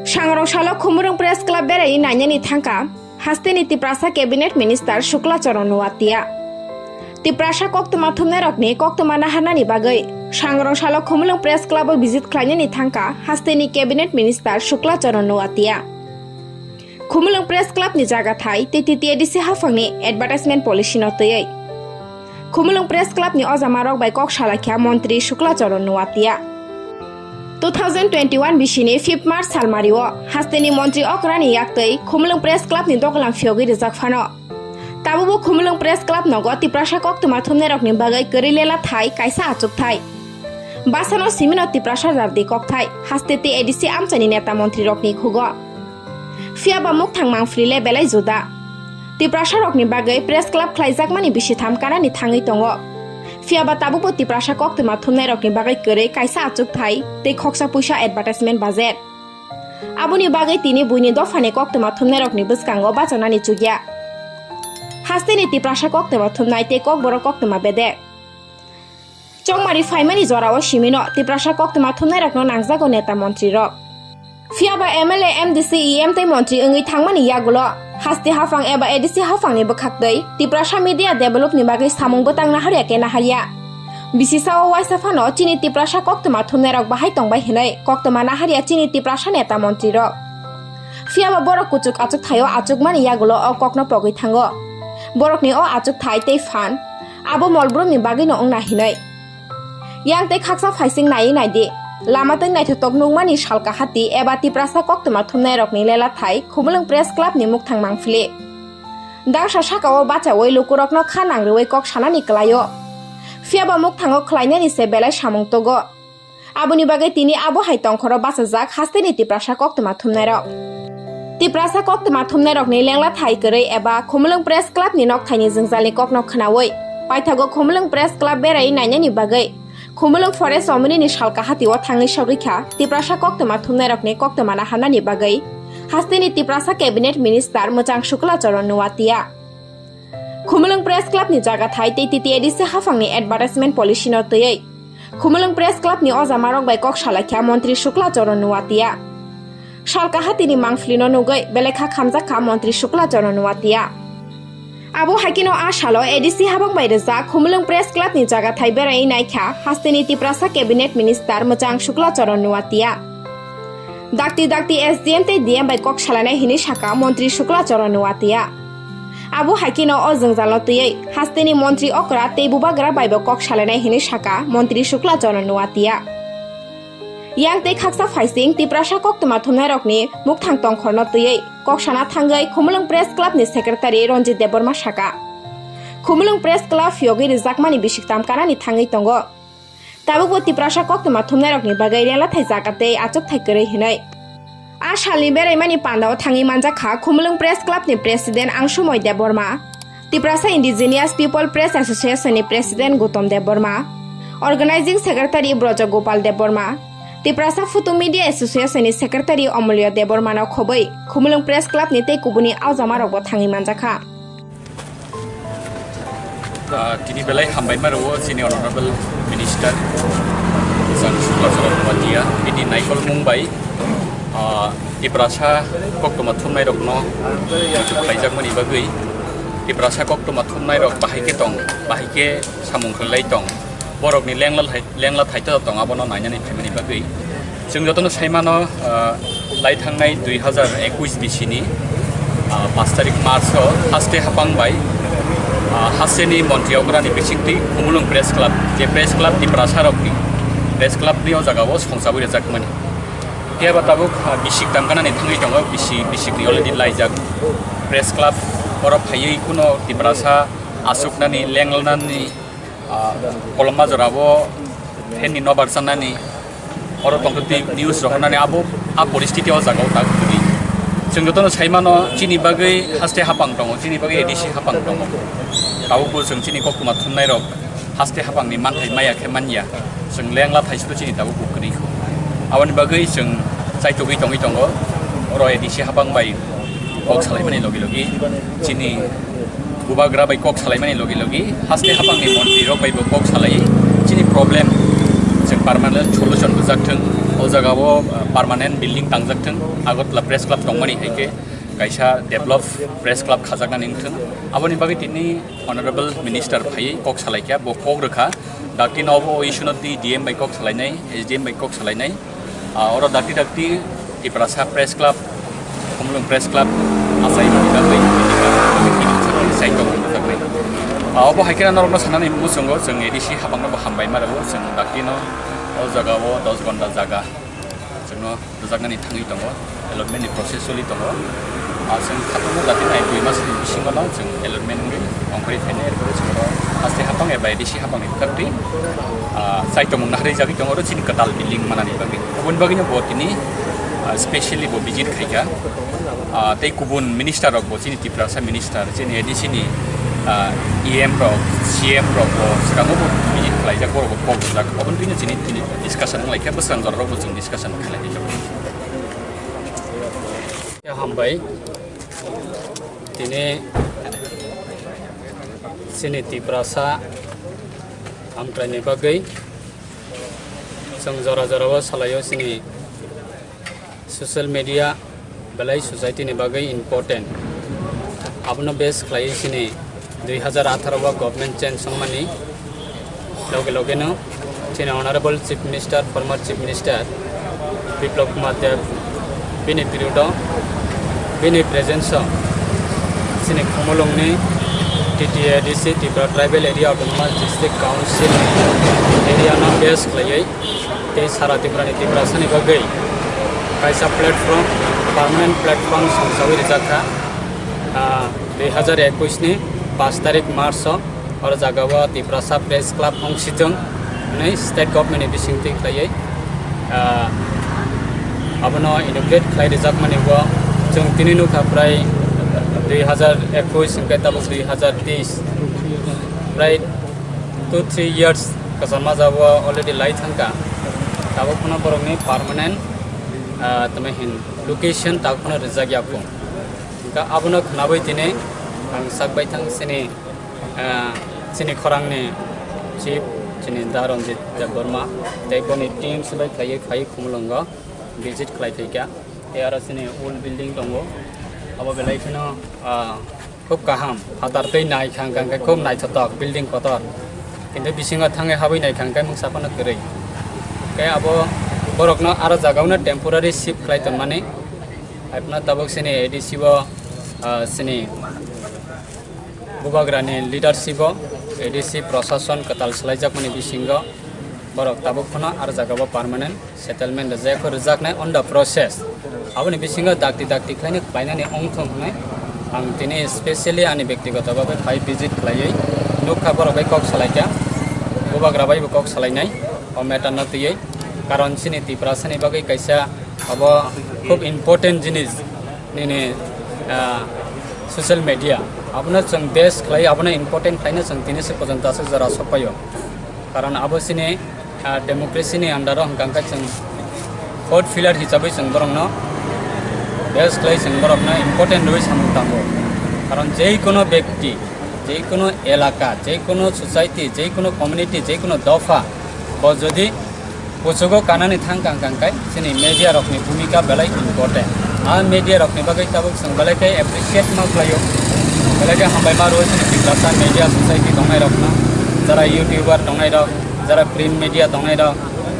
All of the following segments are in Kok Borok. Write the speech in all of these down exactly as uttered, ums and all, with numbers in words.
Sangrong salo Khumulwng Press Club berai nainani thangkha hasteni Tiprasa Cabinet Minister Shukla Charan Noatia. Tiprasa koktwma thumnairokni koktwma naharnani bagwi Sangrong salo Khumulwng Press Club o visit khlainani thangkha hasteni Cabinet Minister Shukla Charan Noatia. Khumulwng Press Club ni jaga thai tei T T A D C haphangni advertisement policy no twiwi Khumulwng Press Club ni ojamarok bai kok salaikha Montri Shukla Charan Noatia. Two thousand twenty-one bisini fifth March salmario hasteni Montri okrani yaktwi Khumulwng Press Club ni doglam phiyogwi rijak phano, tabukbo Khumulwng Press Club nogo Tiprasa koktwma thumnairokni bagwi kwrwi lela thai kaisa achukthai. Basano simino Tiprasa jardi kokthai haste tei A D C amchaini neta montrirokni khugo. Phiya ba mukthang mangphili le belai juda. Tiprasa rokni bagwi press club khlaijakmani bisitham kanani thangwi tongo. Phiya ba tabukbo Tiprasa koktwma thumnairokni bagwi kwrwi kaisa achukthai tei khoksa puisa advertisement budget. Aboni bagwi tini buini dophani koktwma thumnairokni bwskango bachanani chukya. Hasteni Tiprasa koktwma thumnai tei kokborok koktwma bedek. Chongmari phaimani jorao simino Tiprasa koktwma thumnairokno nangjago neta montrirok. Phiya ba M L A, M D C, E M tei montri wngwi thangmani yagulo haste haphang eba A D C haphangni bwkhaktwi Tiprasa media developni bagwi samung bwtang naharya khe naharya. Bisi sao waisa phano chini Tiprasa koktwma thumnairok bahai tongbai hwnwi koktwma naharya chini Tiprasa neta montrirok. Phiya ba borok kuchuk achuk thaio achukmani yagulo o kokno pogwi thango. Borokni o achuk thai tei phan abo molbrumni bagwino wngna hinwi. Yang tei khaksa phaising naiwi naidi. Lama tei naithotok nukmani salka hati eba Tiprasa koktwma thumnairokni lela thai Khumulwng Press Club ni mukthang mangphili. Dangsa sakao bachaui lukurokno kha nangrwui kok sanani kwlaio. Phiya ba mukthango khlainani se belai samung togo. Aboni bagwi tini abo hai tongkhoro bachajak hasteni Tiprasa koktwma thumnairok. Tiprasa koktwma thumnairokni lengla thai kwrwi eba Khumulwng Press Club ni nokthaini jwngjalni kokno khwnaui paithago Khumulwng Press Club berai nainani bagwi Khumulwng Forest Omnini salka hatio thangwi sogwi kha Tiprasa koktwma thumnairokni koktwma naharnani bagwi hasteni Tiprasa Cabinet Minister Mwchang Shukla Charan Noatia. Khumulwng Press Club ni jaga thai tei T T A D C haphangni advertisement policy no twiwi Khumulwng Press Club ni ojamarok bai kok salaikha Montri Shukla Charan Noatia. Salka hatini mangphili no nugwi belai kha khamjak kha Montri Shukla Charan Noatia. Abo hai kheno a salo A D C habang bai rijak Khumulwng Press Club ni jaga thai berai naikha hasteni Tiprasa Cabinet Minister Mwchang Shukla Charan Noatia. Dakti dakti S D M tei D M bai kok salainai hinwi saka Montri Shukla Charan Noatia. Abo hai kheno o jwngjalno twiwi hasteni montri okra tei bubagra baibo kok salainai hinwi saka Montri Shukla Charan Noatia. Yang tei khaksa phaising Tiprasa koktwma thumnairokni mukthang tongkhorno twiwi kok sana thangwi Khumulwng Press Club ni secretary Ranjit Debbarma saka. Khumulwng Press Club phiyogwi rijakmani bisiktam kanani thangwi tongo. Tabukbo Tiprasa koktwma thumnairokni bagwi rela thai jaga tei achukthai kwrwi hinwi. A salni beraimani pandao thangwi manjakha Khumulwng Press Club ni President Angsumoy Debbarma, Tiprasa Indigenous People Press Association ni President Gautam Debbarma, Organizing Secretary Brojo Gopal Debbarma, Tiprasa Photo Media Association ni Secretary Omolyo Debbarma no khobwi Khumulwng Press Club ni tei kubuni aujamarokbo thangwi manjakha. Ah, tini belai hambai ma rwo chini Honorable Minister Jan Shukla Charan Noatia bini naikolmung bai, ah, Tiprasa koktwma thumnai rokno muchuk khlaijakmani bagwi Tiprasa koktwma thumnai rok bahai khe tong, bahai khe samung khlai tong, borokni lengla hai lengla thaito tong abono nainani phaimani bagwi. Chwng jotono saimano, ah, lai thangnai dui hazar ekush bisini, ah, paanch tarik March o haste hapang bai, ah, hasteni montri okrani bisingtwi Khumulwng Press Club, je Press Club Tiprasa rokni Press Club ni o jaga o songchabwi rwjakmani. Phiya ba tabuk, ah, bisik tamganani thangwi tongo, bisi-, bisik ni already laijak Press Club oro phaiwi kuno Tiprasa aswknani, lenglanani, ah, kolomma jorabo phenni nobar sanani, oro tongtwtwi news rohornani abo a poristiti o jaga o tak kwrwi. Chwng jotono saimano chini bagwi haste hapang tongo, chini bagwi A D C hapang tongo. Tabukbo chwng chini koktwma thumnairok haste hapangni manthai maya khe manya. Chwng lengla thaisukhe chini tabukbo kwrwi kho. Aboni bagwi chwng chaitugwi tongwi tongo. Oro A D C hapang bai kok salaimani logi logi chini bubagra bai kok salaimani logi logi haste hapangni montri rok bai bo kok salai chini problem chwng permanent solution rwjak thwng. O jaga o, uh, permanent building tangjak thung, Agartala Press Club tongmani hai khe kaisa develop Press Club khajaknani wng thung. Aboni bagwi tini Honorable Minister phaiwi kok salai kha, bo kok rwkha. Dakti no obo o issue no twi D M bai kok salainai, S D M bai kok salainai. Ah, oro dakti dakti Tiprasa Press Club, Khumulwng Press Club, achai rwkha bai, side o rwkha bai. Ah, obo hai khe norok no sanani muchungo, chwng A D C habang no bo hambai ma rwo, chwng dakti no o jaga o dos gonda jaga chwngno rwjaknani thangwi tongo, allotment ni process choli tongo. Ah, chwng khatungma jati nai dui mas ni bisingo no chwng allotment wngwi ongkhorwi phainai, erpore chwng oro haste hapang eba A D C hapang ni bwkhaktwi, ah, chaitomung naharwi jagwi tongo oro chini kwtal building manani bagwi. Oboni bagwino bo tini, ah, specially bo visit khaikha. Ah, tei kubun minister rok bo chini Tiprasa minister, chini A D C ni, ah, E M rok, C M rok bo swkango bo visit khlaijak, borok bo kok rwjak. Oboni bagwino chini, chini discussion wnglaikha, bwswrang jora rok bo chwng discussion khlai. Hambai. Tini chini Tiprasa hamkraini bagwi chwng jora jorao salaio, chini social media belai society ni bagwi important. Abono base khlaiwi chini dui hazar atharo o government change wngmani loge loge no chini Honorable Chief Minister, former Chief Minister Biplab Kumar Deb, bini period o, bini presence o chini Khumulwng ni T T A D C, Tripura Tribal Area Autonomous District Council area no base khlaiwi tei sara Tripura ni Tiprasa ni bagwi kaisa platform, permanent platform songsawi rijak kha. Ah, dui hazar ekush ni pash tarik March o, oro jaga o Tiprasa Press Club wng sitwng hwnwi state government ni bisingtwi khlaiwi, ah, abono inaugurate khlai rijakmani o chwng tini nukha, prai dui hazar ekush hwnkhe tabuk dui hazar teis, prai two three years kwcham majao already lai thangkha, tabuk phano borokni permanent, ah, tamo hin location tabuk phano rijak ya phung. Hwnkhe abono khnawi tini ang sak bai thang chini, ah, chini khorangni chief, chini Da Ranjit Debbarma tei boni team swbai khlaiwi phaiwi Khumulwngo visit khlai phaikha. Tei aro chini old building tongo, abo belai kheno, ah, khub kaham, phatar tei nai kha hwnkhe khub naithotok building kotor, kintu bisingo thangwi habwi nai kha hwnkhe mungsa phano kwrwi. Tei abo borokno aro jagao no temporary shift khlai tonmani. Haiphano tabuk chini A D C o, ah, chini bubagrani leadership o A D C prosason kwtal swlaijakmani bisingo borok tabuk phano aro jagao permanent settlement rwjak, rijaknai on the process. Aboni bisingo dakti dakti khlaino khlainani wngthung hwnwi ang tini specially ani bektigoto bagwi phai visit khlaiwi nukha, borok bai kok salaikha, bubagra bai bo kok salainai o matter no twiwi, karon chini Tiprasani bagwi kaisa abo khub important jinis nini, ah, social media. Abono chwng base khlai, abono important khlaino chwng tini se porjonto aswk jora sokpaio. Karon abo chini, ah, democracy ni under o hwnkha hwnkhe chwng fourth pillar hisabwi chwng borokno base khlai, chwng borokno important rwui samung tango. Karon jeikono bekti, jeikono elaka, jeikono society, jeikono community, jeikono dopha bo jodi kuchugo kanani thang kang kang kai chini media rokni bhumika belai important. A media rokni bagwi tabuk chwng belai khe appreciate ma khlaio, belai khe hambai ma rwo chini Tiprasa media society tongnai rokno, jara YouTuber tongnai rok, jara print media tongnai rok,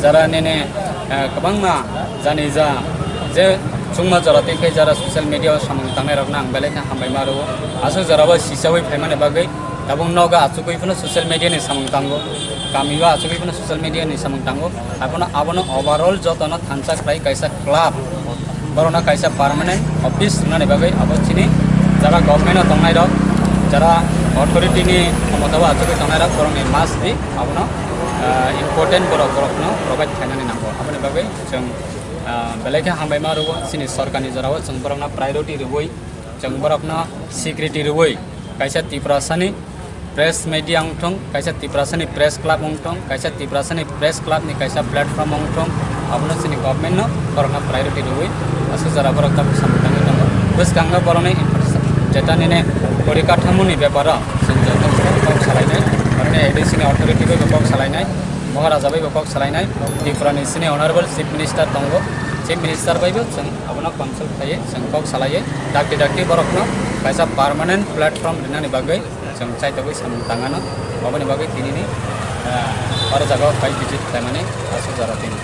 jara nini, eh, kwbangma jani ja je chwngma jora tei khe jara social media o samung tangnai rokno ang belai khe hambai ma rwo. Aswk jora bo sichawi phaimani bagwi tabuk nogo achugwi phano social media ni samung tango, kami o achugwi phano social media ni samung tango. Abono, abono overall jotono thansa khlai kaisa club, borokno kaisa permanent office rwnani bagwi abo chini jara government o tongnai rok, jara authority ni khomota o achugwi tongnai rok, borokni must be abono, ah, important borok, borokno provide khlainani nango. Aboni bagwi chwng, ah, belai khe hambai ma rwo, chini sorkarni jorao chwng borokno priority rwui, chwng borokno security rwui, kaisa Tiprasani press media wngthung, kaisa Tiprasani press club wngthung, kaisa Tiprasani press club ni kaisa platform wngthung, abono chini government no borokno priority rwui aswk jora borok tabuk samung tangwi tongo. Bwskango borokni infrastructure, jeta nini porikathamoni beparo chwng joto kok salainai, borokni A D C ni authority bai bo kok salainai. Maharaja bai bo kok salainai, Tripura ni sini Honorable Chief Minister tongo, Chief Minister bai bo chwng abono consult khaiwi chwng kok salaiwi dakti dakti borokno kaisa permanent platform rinani bagwi chwng chaitogwi samung tangano, aboni bagwi tinini, ah, oro jaga o phai visit khlaimani aswk jora tini.